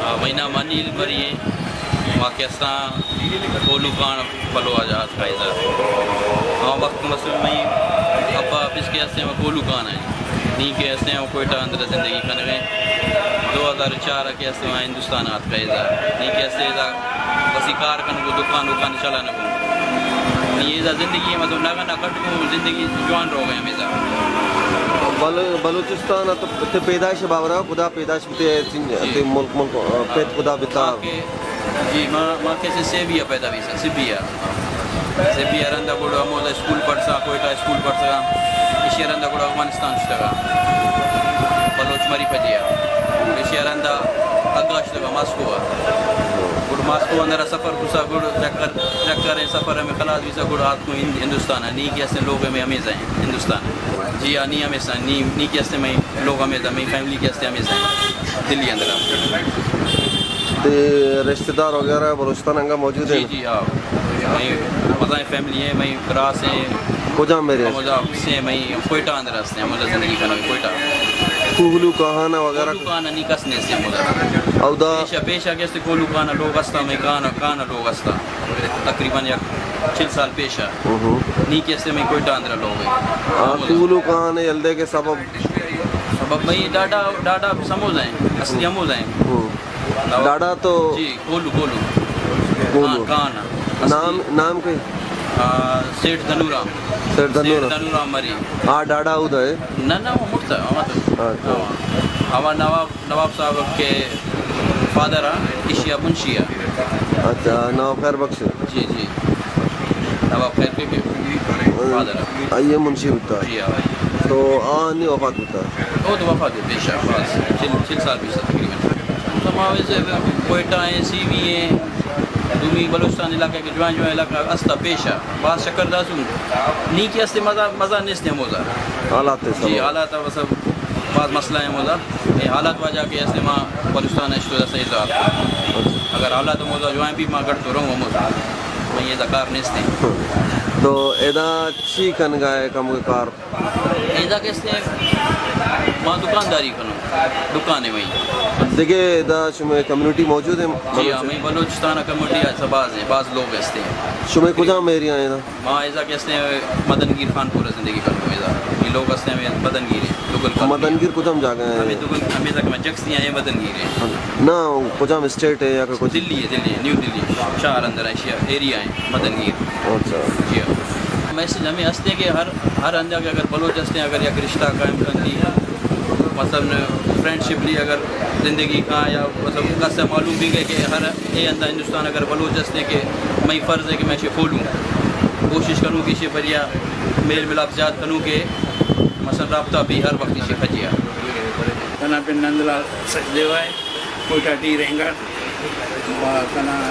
آ، مئی نام انیل مری ایں۔ ما کہ استاں کوہلو کان پلو ءَ جہاز کائزہ۔ آ وقت مسئول مئی ابا آفس کہ استیں، ما کوہلو کان ایں۔ نی کہ استیں، ما کوئٹہ اندر زندگی کنگ ایں۔ دو ہزار چار ءَ کہ استیں، ما ہندوستان ءَ اتکہ ایزا۔ نی کہ استیں ایزا بسی کار کنگو، دکان وکان چلانگو۔ نی ایزا زندگی مطلب نہ نہ کٹ کو زندگی جوان روگ ءَ ہمیزا۔ بل-، بلوچستان ءَ تو، تو پیدائش بابرا کدا پیدائش بوتے، تین، جی۔ تین ملک، ملک، آ، ہاں۔ پت کدا بیتا؟ ما کہ، جی، ما، ما کہ سے سیبی ءَ پیدا بیسا، سیبی ءَ۔ سیبی ءَ رندا گڑا ہمودا اسکول پڑھسا، کوئٹہ اسکول پڑھسا، ایشی ءَ رندا گڑا افغانستان شتگا، بلوچ مری پجیا۔ ایشی ءَ رندا اگا شتگا ماسکو ءَ۔ گڑا ماسکو اندر سفر کسا، گڑا چکر، چکر سفر ہمیں خلاص بیسا، گڑا آتکو ہند-، ہندوستان ءَ۔ نی کہ استیں لوگ ہمیں ہمیزا ایں، ہندوستان۔ جی ہاں، نی ہمیزا، نی، نی کہ استیں مئی لوگ ہمیزا، مئی فیملی کہ استیں ہمیزا ایں۔ دلی اندر ہم۔ تے رشتہ دار وغیرہ بلوچستان انگا موجود جی، ہیں؟ جی، ہاں۔ مئی مزائیں فیملی ایں، مئی براس ایں۔ کجام ایریا؟ ہمودا سے مئی کوئٹہ اندر استیں، ہمودا زندگی کنگ کوئٹہ۔ کوہلو کاہان وغیرہ؟ کوہلو کاہان نی کس نیست ہمودا۔ اودا؟ پیشا، پیشا کہ استیں کوہلو کاہان لوگ استا، مئی کاہان، کاہان لوگ استا۔ تقریباً یک چل سال پیشا۔ ہوں۔ نی کہ استیں مئی کوئٹہ اندر لوگ ایں۔ ہاں، ہمودا۔ کوہلو کاہان یلدے کے سبب؟ سبب مئی ڈاڈا، ڈاڈا ہمودا ایں، اصلی ہمودا ایں۔ ہوں۔ ڈاڈا تو جی، گولو، گولو۔ گولو۔ کان، کان۔ نام، نام کئی؟ آ، سیٹھ دھنورام۔ سیٹھ دھنورام۔ سیٹھ دھنورام مری۔ ہاں، ڈاڈا اودا ایں؟ نہ، نہ، وہ مڑتا، ہوا تو۔ اچھا۔ ہوا۔ ہوا نواب، نواب صاحب کے فادر آ، ایشی آ منشی آ۔ اچھا، نواب خیر بخش۔ جی، جی۔ نواب خیر کے فادر آ۔ آئی منشی بوتا۔ جی، ہاں، آئی۔ تو آ نی وفات بوتا؟ او تو وفات بوتا، پیشا، بس۔ چل، چل سال پیشا تقریباً۔ تو ما ویسے کوئٹہ ایں، سی وی ایں، دومی بلوچستان علاقہ کہ جوان جوان علاقہ استا پیشا، باز چکر داسوں۔ نی کہ استیں مزہ، مزہ نیست ہمودا۔ حالات ایں جی، سب۔ حالات بس باز مسئلہ ایں ہمودا۔ اے حالات وجہ کہ استیں ما بلوچستان اشتو دستا ایزا۔ اگر حالات ہمودا جوان بی ما گڑ تو رہوں ہمودا۔ مئی ایزا کار نیست ایں۔ تو ادا چی کنگا ئے کم کار؟ ایزا کہ استیں ما دکانداری کنوں، دکان ایں مئی۔ دگہ ادا شمئے کمیونٹی موجود ایں؟ جی ہاں، مئی بلوچستان کمیونٹی ءَ باز ایں، باز لوگ استیں۔ شمئے کجام ایریا ایں ادا؟ ما ایزا کہ استیں مدن گیر خان پور ءَ زندگی کنوں ایزا۔ اے لوگ استیں ہمیں مدن گیر ایں، دگل کالونی۔ مدن گیر کجام جاگہ ایں؟ ہمیں دگل، ہمیں تک میں جکسی ایں مدن گیر ایں۔ نہ، کجام اسٹیٹ ایں یا کہ کچھ؟ دلی ایں، دلی ایں، نیو دلی، شہر اندر ایں، ایریا ایں مدن گیر۔ اچھا۔ جی ہاں۔ میسج ہمیں ہستے کہ ہر، ہر ہندے کہ اگر بلوچ ہستے، اگر یک رشتہ قائم کنتی، مثلاً فرینڈ شپ لی اگر زندگی کاں یا مثلاً کس معلوم بی کہ ہر اے ہندا ہندوستان اگر بلوچ ہستے کہ مئی فرض ایں کہ میں چے کولوں، کوشش کنوں کہ ایشی بریا میل ملاپ زیاد کنوں کہ مثلاً رابطہ بی ہر وقت ایشی پجیا۔ کنا پہ نندلال سچدیو ایں۔ کوئٹہ ٹی رینگر، با کنا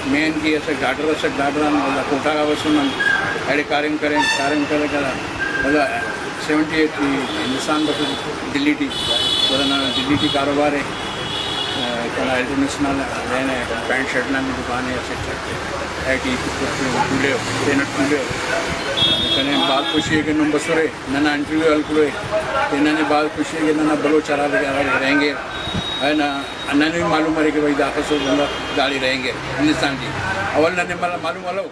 مین کی اسک ڈاکٹر، اسک ڈاکٹر ہم اللہ کوئٹہ کا بسن ہم اڑے کاریم کریں، کاریم کرے کرا۔ اللہ سیونٹی ایٹ کی ہندوستان بس دلی ٹی، ورنہ دلی ٹی کاروبار ایں، کنا انٹرنیشنل لین ایں، پینٹ شرٹ نام دکان ایں، اسے اے ٹی ٹولے ہو، پینٹ ٹولے ہو۔ کنے بات خوشی ایں کہ نم بسورے، ننا انٹرویو ہل کرے، کہ ننے بات خوشی ایں کہ ننا بلوچ ہرا رہینگے، اے نا، ننے معلوم ارے کہ بھئی دا کسو بندہ داڑے رہینگے ہندوستان ٹی۔ اول ننے مل-، معلوم ہلو۔